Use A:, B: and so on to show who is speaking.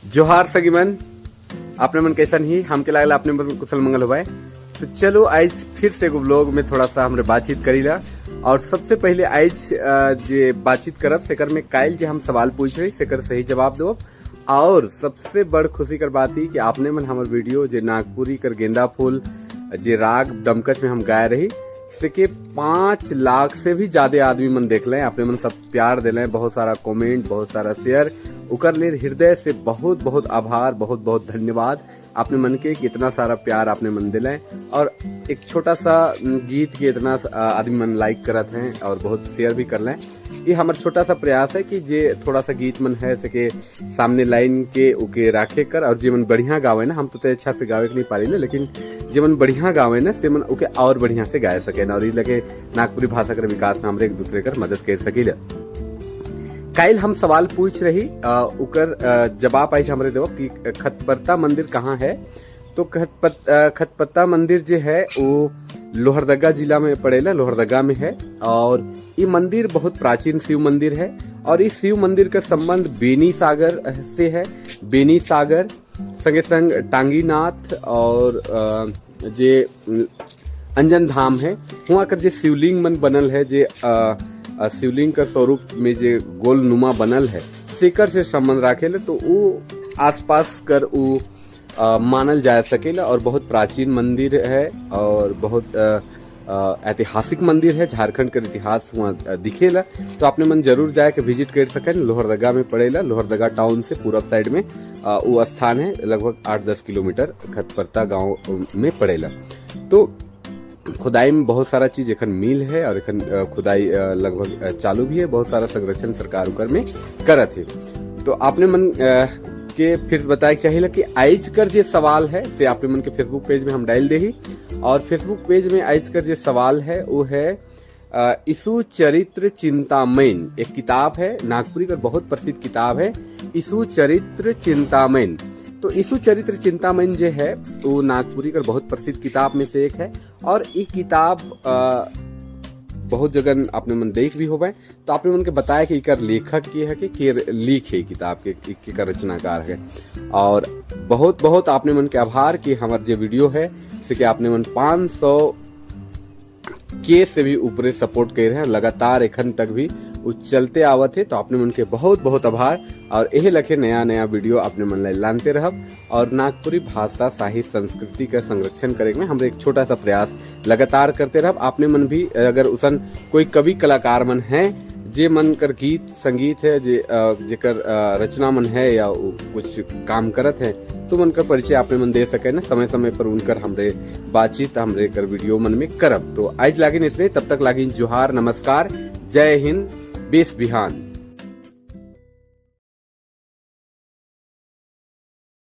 A: जोहार सगी मन, आपने मन कैसन ही? हमके लागल आपने मन कुशल मंगल हुआ। तो चलो, आज फिर से एगो व्लॉग में थोड़ा सा हमरे बातचीत करीला और सबसे पहले आज जे बातचीत करब, सेकर में कायल जे हम सवाल पूछ रही, सेकर सही जवाब दो। और सबसे बड़ खुशी कर बात ई कि आपने मन हमर वीडियो जे नागपुरी कर गेंदा फूल, जे राग डमकच में हम गाए रही, से के 5 लाख से भी ज्यादा आदमी मन देख लें। अपने मन सब प्यार दिले, बहुत सारा कमेंट, बहुत सारा शेयर, उकर लिए हृदय से बहुत बहुत आभार, बहुत बहुत धन्यवाद आपने मन के कि इतना सारा प्यार आपने मन दिले और एक छोटा सा गीत के इतना आदमी मन लाइक करत हैं और बहुत शेयर भी कर लें। ये हमार छोटा सा प्रयास है कि जे थोड़ा सा गीत मन है, सके सामने लाइन के ओके राखे कर और जे मन बढ़िया गावे ना, हम तो ते अच्छा से गावे के नहीं पारी ले, लेकिन जे मन बढ़िया गावे ना, से मन ओके और बढ़िया से गाए सके और ये लगे नागपुरी भाषा कर विकास में हमरे एक दूसरे कर मदद कर सकीले। काइल हम सवाल पूछ रही, उकर जवाब आई हमरे देव कि खतपत्ता मंदिर कहाँ है? तो खतपत्ता मंदिर जो है, वो लोहरदगा जिला में पड़ेला, लोहरदगा में है और ये मंदिर बहुत प्राचीन शिव मंदिर है और इस शिव मंदिर का संबंध बेनी सागर से है। बेनी सागर संगे संग टांगीनाथ और जे अंजन धाम है, वहाँ कर जे शिवलिंग मन बनल है, जे अ, अ, शिवलिंग का स्वरूप में जे गोल नुमा बनल है, सेकर से संबंध राखेले। तो वो आसपास कर वो मानल जा सकेला और बहुत प्राचीन मंदिर है और बहुत ऐतिहासिक मंदिर है। झारखंड के इतिहास वहाँ दिखेला। तो आपने मन जरूर जाए के विजिट कर सकें। लोहरदगा में पड़ेला। लोहरदगा टाउन से पूरब साइड में वो स्थान है, लगभग 8-10 किलोमीटर खतपत्ता गांव में पड़ेला। तो खुदाई में बहुत सारा चीज एखन मिल है और एखन खुदाई लगभग चालू भी है। बहुत सारा संरक्षण सरकार उकर में करत है। तो आपने मन के फिर बताए के चाहिए कि आइज कर जे सवाल है, से आपने मन के फेसबुक पेज में हम डाल दे और फेसबुक पेज में आइज कर जे सवाल है, वो है ईसु चरित्र चिंतामैन एक किताब है, नागपुरी का बहुत प्रसिद्ध किताब है ईसु चरित्र चिंतामैन। तो ईसु चरित्र चिंतामैन जो है, वो नागपुरी का बहुत प्रसिद्ध किताब में से एक है और ये किताब बहुत जगह आपने मन देख भी होवे। तो आपने मन के बताया कि इकर लेखक के है कि के लिख है किताब के, के का रचनाकार है। और बहुत बहुत आपने मन के आभार कि हमार जो वीडियो है, से कि आपने मन 500 के से भी ऊपरे सपोर्ट कर रहे हैं। लगातार एखन तक भी वो चलते आवत है। तो आपने मन के बहुत बहुत आभार और यही लखे नया नया वीडियो आपने मन ला लानते रहब और नागपुरी भाषा, साहित्य, संस्कृति का संरक्षण करे में हम एक छोटा सा प्रयास लगातार करते रहब। आपने मन भी अगर उसन कोई कवि कलाकार मन है, जे मन कर गीत संगीत है, जे जेकर रचना मन है या वो कुछ काम करत है, तो मन कर परिचय आपने मन दे सके ना। समय समय पर उनकर हमरे बातचीत हमरे कर वीडियो मन में करब। तो आज लागिन इतने, तब तक लागिन जोहार, नमस्कार, जय हिंद, बेस बिहान।